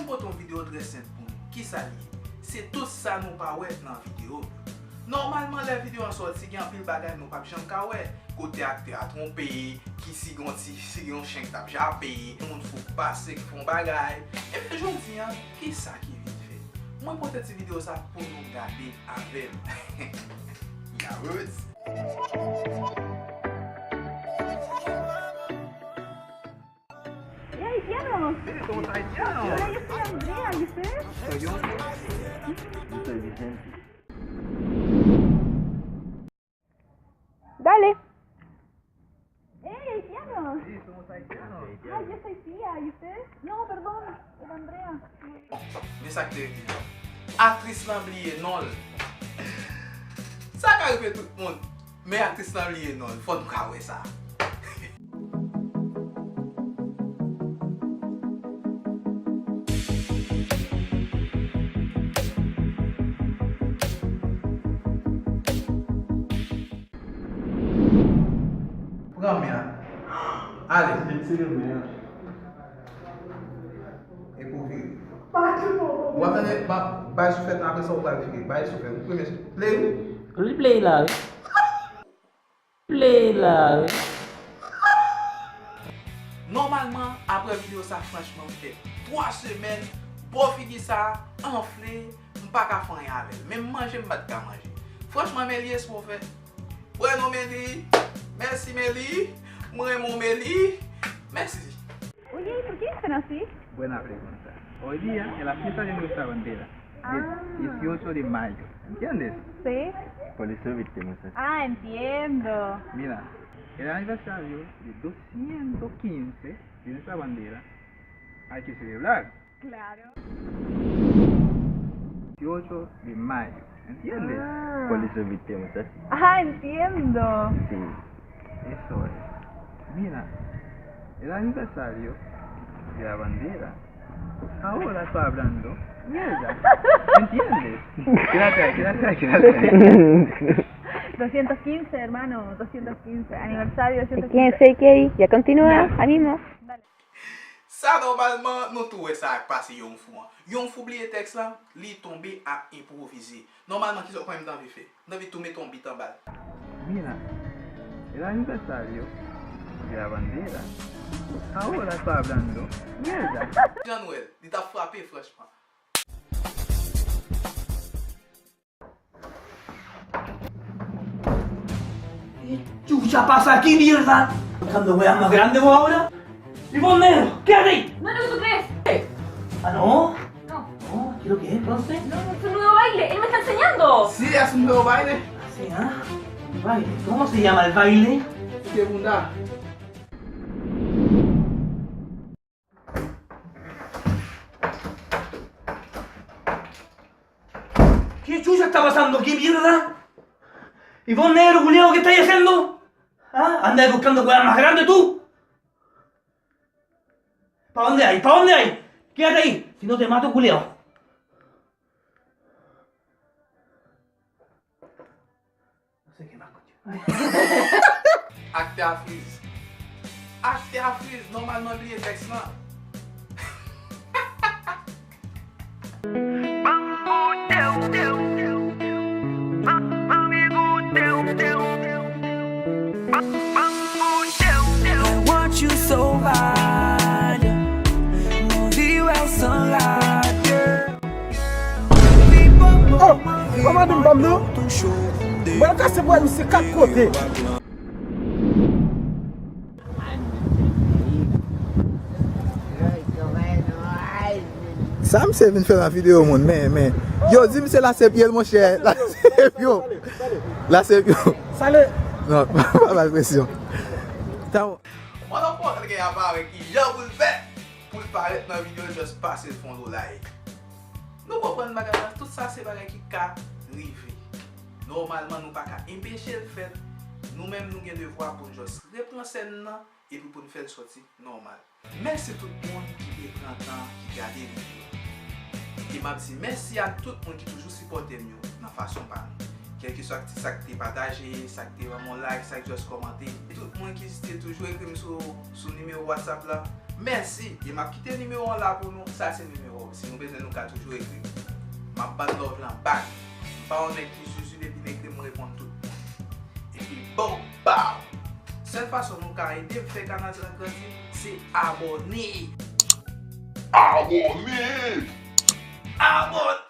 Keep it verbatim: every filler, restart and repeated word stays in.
M pote yon videyo trè senp pou nou. Kisa l ye? Se tout sa nou pa wè nan videyo m yo. Nòmalman, lè videyo an sòti, gen anpil bagay nou p ap janm ka wè. Kote aktè a twonpe, ki si gen yon ti, si gen yon chen k t ap jape, yon moun fou k pase, k fè yon bagay. Ebyen, jodi a, kisa ki vin fèt? Mwen pote ti videyo sa pou nou gade avè m. Yawood! Ella haitiano. Sí, somos haitianos. Hola, yo soy Andrea, ¿y usted? Soy yo. Yo soy Vicente. Dale. Ella haitiano. Sí, somos haitianos. Ay, yo soy Pia, ¿y usted? No, perdón, era Andrea. Men sa k te rive. Aktris lan bliye non l. Sa ka rive tout moun. Men aktris lan bliye non l, fò nou ka wè sa. Pran men an. Ale. Retire men an. Epi w vire. W ap tande, ba, bay souflèt la, apre sa w pral vire. Bay souflèt. Ou premye play ou? Li play la, wi. Play la, wi. Nòmalman, apre videyo sa, franchman, m fè twa semèn, bò figi sa anfle, m pa ka fè anyen avè l. Menm manje, m pa t ka manje. Franchman, Meli, espo fè. Bueno, Meli. Mèsi, Meli. Mwen renmen w, Meli. Mèsi. Oye, ¿y por qué están así? Buena pregunta. Hoy día es la fiesta de nuestra bandera. Ah. Dieciocho de mayo. ¿Entiendes? Sí. Por eso viste, muchacha. Ah, entiendo. Mira, el aniversario de doscientos quince de nuestra bandera hay que celebrar. Claro. Dieciocho de mayo, ¿entiendes? Ah. Por eso viste, muchacha. Ah, entiendo. Sí. Eso es. Mira, el aniversario de la bandera. Ahora está hablando mierda. ¿Entiendes? Quédate ahí, quédate ahí, quédate ahí. Doscientos quince, hermano, doscientos quince, aniversario doscientos quince. Quince, ok, ya continúa, ya. Ahí mismo. Dale. Sa, nòmalman, nou tou wè sa k pase Young Fou an. Young Fou bliye tèks la, li tonbe ap enpwovize. Nòmalman, kisa w kwè m t anvi fè? M t anvi tou mete yon bit anba l. Mira, el aniversario de la bandera. Ahora está hablando mierda. Jan Nwèl, li t ap frape, franchman. Chucha, pasa aquí, mierda. Buscando weas más grandes vos ahora. Ivonne Negro, quédate ahí. No te preocupes. Ah, no. No. No, ¿qué es lo que es entonces? No, es un nuevo baile. Él me está enseñando. Sí, es un nuevo baile. Ah, sí, ¿ah? Un baile. ¿Cómo se llama el baile? Qué bunda. ¿Qué chucha está pasando aquí, mierda? ¿Y vos, negro culiao, qué estáis haciendo? ¿Ah? ¿Andáis buscando weas más grandes tú? ¿Pa dónde hay? ¿Pa dónde hay? Quédate ahí, si no te mato, culiao. No sé qué más, concha. Aktè a friz. Aktè a friz, nòmalman bliye tèks lan. Want you so bad. Mwen viv san radye. Oh, kòman di m ban m non? Mwen kase pou misye kat kote. Sa misye vin fè nan videyo moun, men, men. Yo, di misye lase pye l, monchè. Lase pye w. Lase pye w. Sale. Non, pa ba l presyon. Mwen nan pwòt gen aparèy ki jan pou l fè pou l parèt nan videyo, just pase l fè yon lo like. Nou konprann bagay la, tout sa se bagay ki ka rive. Nòmalman, nou pa ka enpeche l fèt. Nou menm, nou gen devwa pou n just repran sèn nan epi pou n fè l sòti nòmal. Mèsi tout moun ki te pran tan ki gade videyo. E m ap di mèsi ak tout moun ki toujou sipòte m yo nan fason pa nou. Kèlkeswa sa k te pataje, sa k te ban m yon like, sa k just kòmante. E tout moun ki te toujou ekri m sou, sou nimewo WhatsApp la, Mèsi. E m ap kite nimewo an la pou nou. Sa se nimewo. Si nou bezwen, nou ka toujou ekri m. M ap ban love lan back. M pa yon nèg ki zuzu, depi n ekri m, m reponn tout. Epi bow, bow. Sèl fason nou ka ede m fè kanal sa grandi, se abòne. Abòne! Abòne!